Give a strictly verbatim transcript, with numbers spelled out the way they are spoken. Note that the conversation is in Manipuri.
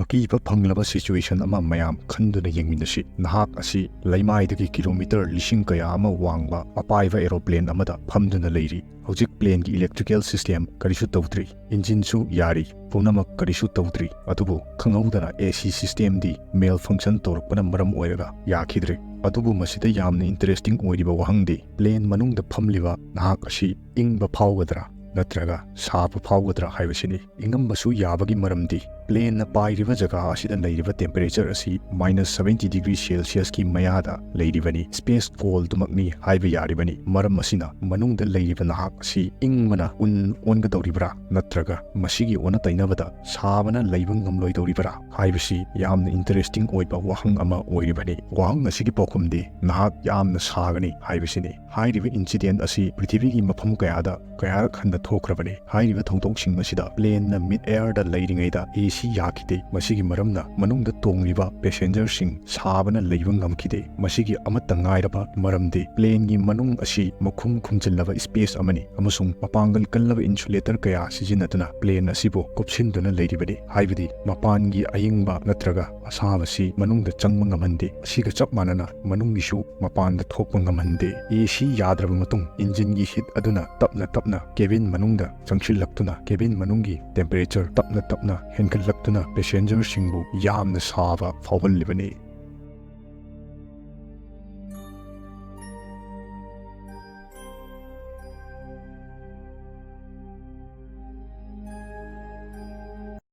ꯑꯀꯤꯕ ꯐꯪꯂꯕ situation ꯑꯃ ꯃꯌꯥꯝ ꯈꯟꯗꯨꯅ ꯌꯦꯡꯃꯤꯟꯅꯁꯤ꯫ ꯅꯍꯥꯛ ꯑꯁꯤ ꯂꯩꯃꯥꯏꯗꯒꯤ ꯀꯤꯂꯣꯃꯤꯇꯔ ꯂꯤꯁꯤꯡ ꯀꯌꯥ ꯑꯃ ꯋꯥꯡꯕ ꯑꯄꯥꯏꯕ aeroplane ꯑꯃꯗ ꯐꯝꯗꯨꯅ ꯂꯩꯔꯤ꯫ ꯍꯧꯖꯤꯛ planeꯒꯤ electrical system ꯀꯔꯤꯁꯨ ꯇꯧꯗ꯭ꯔꯤ, engineꯁꯨ ꯌꯥꯔꯤ, ꯄꯨꯝꯅꯃꯛ ꯀꯔꯤꯁꯨ ꯇꯧꯗ꯭ꯔꯤ꯫ ꯑꯗꯨꯕꯨ ꯈꯪꯍꯧꯗꯅ AC systemꯗꯤ malfunction ꯇꯧꯔꯛꯄꯅ ꯃꯔꯝ ꯑꯣꯏꯔꯒ ꯌꯥꯈꯤꯗ꯭ꯔꯦ꯫ ꯑꯗꯨꯕꯨ ꯃꯁꯤꯗ ꯌꯥꯝꯅ interesting ꯑꯣꯏꯔꯤꯕ ꯋꯥꯍꯪꯗꯤ, plane ꯃꯅꯨꯡꯗ ꯐꯝꯂꯤꯕ ꯅꯍꯥꯛ ꯑꯁꯤ ꯏꯪꯕ ꯐꯥꯎꯒꯗ꯭ꯔꯥ ꯅꯠꯇ꯭ꯔꯒ ꯁꯥꯕ ꯐꯥꯎꯒꯗ꯭ꯔꯥ ꯍꯥꯏꯕꯁꯤꯅꯤ꯫ ꯏꯪꯉꯝꯕꯁꯨ ꯌꯥꯕꯒꯤ ꯃꯔꯝꯗꯤ, planeꯅ ꯄꯥꯏꯔꯤꯕ ꯖꯒꯥ ꯑꯁꯤꯗ ꯂꯩꯔꯤꯕ temperature ꯑꯁꯤ minus seventy degree Celsiusꯀꯤ ꯃꯌꯥꯗ ꯂꯩꯔꯤꯕꯅꯤ꯫ Space coldꯗꯨꯃꯛꯅꯤ ꯍꯥꯏꯕ ꯌꯥꯔꯤꯕꯅꯤ꯫ ꯃꯔꯝ ꯑꯁꯤꯅ ꯃꯅꯨꯡꯗ ꯂꯩꯔꯤꯕ ꯅꯍꯥꯛ ꯑꯁꯤ ꯏꯪꯕꯅ ꯎꯟ ꯑꯣꯟꯒꯗꯧꯔꯤꯕ꯭ꯔꯥ ꯅꯠꯇ꯭ꯔꯒ ꯃꯁꯤꯒꯤ ꯑꯣꯟꯅ ꯇꯩꯅꯕꯗ ꯁꯥꯕꯅ ꯂꯩꯕ ꯉꯝꯂꯣꯏꯗꯧꯔꯤꯕ꯭ꯔꯥ ꯍꯥꯏꯕꯁꯤ ꯌꯥꯝꯅ interesting ꯑꯣꯏꯕ ꯋꯥꯍꯪ ꯑꯃ ꯑꯣꯏꯔꯤꯕꯅꯤ꯫ ꯋꯥꯍꯪ ꯑꯁꯤꯒꯤ ꯄꯥꯎꯈꯨꯝꯗꯤ, ꯅꯍꯥꯛ ꯌꯥꯝꯅ ꯁꯥꯒꯅꯤ ꯍꯥꯏꯕꯁꯤꯅꯤ꯫ ꯍꯥꯏꯔꯤꯕ incident ꯑꯁꯤ ꯄ꯭ꯔꯤꯊꯤꯕꯤꯒꯤ ꯃꯐꯝ ꯀꯌꯥꯗ ꯀꯌꯥꯔꯛ ꯍꯟꯅ ꯊꯣꯛꯈ꯭ꯔꯕꯅꯤ꯫ ꯍꯥꯏꯔꯤꯕ ꯊꯧꯗꯣꯛꯁꯤꯡ ꯑꯁꯤꯗ planeꯅ mid airꯗ ꯂꯩꯔꯤꯉꯩꯗ AC ꯌꯥꯈꯤꯗꯦ꯫ ꯃꯁꯤꯒꯤ ꯃꯔꯝꯅ ꯃꯅꯨꯡꯗ ꯇꯣꯡꯂꯤꯕ passengerꯁꯤꯡ ꯁꯥꯕꯅ ꯂꯩꯕ ꯉꯝꯈꯤꯗꯦ꯫ ꯃꯁꯤꯒꯤ ꯑꯃꯠꯇ ꯉꯥꯏꯔꯕ ꯃꯔꯝꯗꯤ, planeꯒꯤ ꯃꯅꯨꯡ ꯑꯁꯤ ꯃꯈꯨꯝ ꯈꯨꯝꯖꯤꯜꯂꯕ space ꯑꯃꯅꯤ ꯑꯃꯁꯨꯡ ꯃꯄꯥꯡꯒꯜ ꯀꯜꯂꯕ insulator ꯀꯌꯥ ꯁꯤꯖꯤꯟꯅꯗꯨꯅ plane ꯑꯁꯤꯕꯨ ꯀꯨꯞꯁꯤꯟꯗꯨꯅ ꯂꯩꯔꯤꯕꯅꯤ꯫ ꯍꯥꯏꯕꯗꯤ ꯃꯄꯥꯟꯒꯤ ꯑꯏꯪꯕ ꯅꯠꯇ꯭ꯔꯒ ꯑꯁꯥꯕꯁꯤ ꯃꯅꯨꯡꯗ ꯆꯪꯕ ꯉꯝꯍꯟꯗꯦ꯫ ꯑꯁꯤꯒ ꯆꯞ ꯃꯥꯟꯅꯅ ꯃꯅꯨꯡꯒꯤꯁꯨ ꯃꯄꯥꯟꯗ ꯊꯣꯛꯄ ꯉꯝꯍꯟꯗꯦ꯫ AC ꯌꯥꯗ꯭ꯔꯕ ꯃꯇꯨꯡ, engineꯒꯤ heat ꯑꯗꯨꯅ ꯇꯞꯅ ꯇꯞꯅ cabin ꯃꯅꯨꯡꯗ ꯆꯪꯁꯤꯜꯂꯛꯇꯨꯅ cabin ꯃꯅꯨꯡꯒꯤ temperature ꯇꯞꯅ ꯇꯞꯅ ꯍꯦꯟꯒꯠꯂꯛꯇꯨꯅ passengerꯁꯤꯡꯕꯨ ꯌꯥꯝꯅ ꯁꯥꯕ ꯐꯥꯎꯍꯜꯂꯤꯕꯅꯤ꯫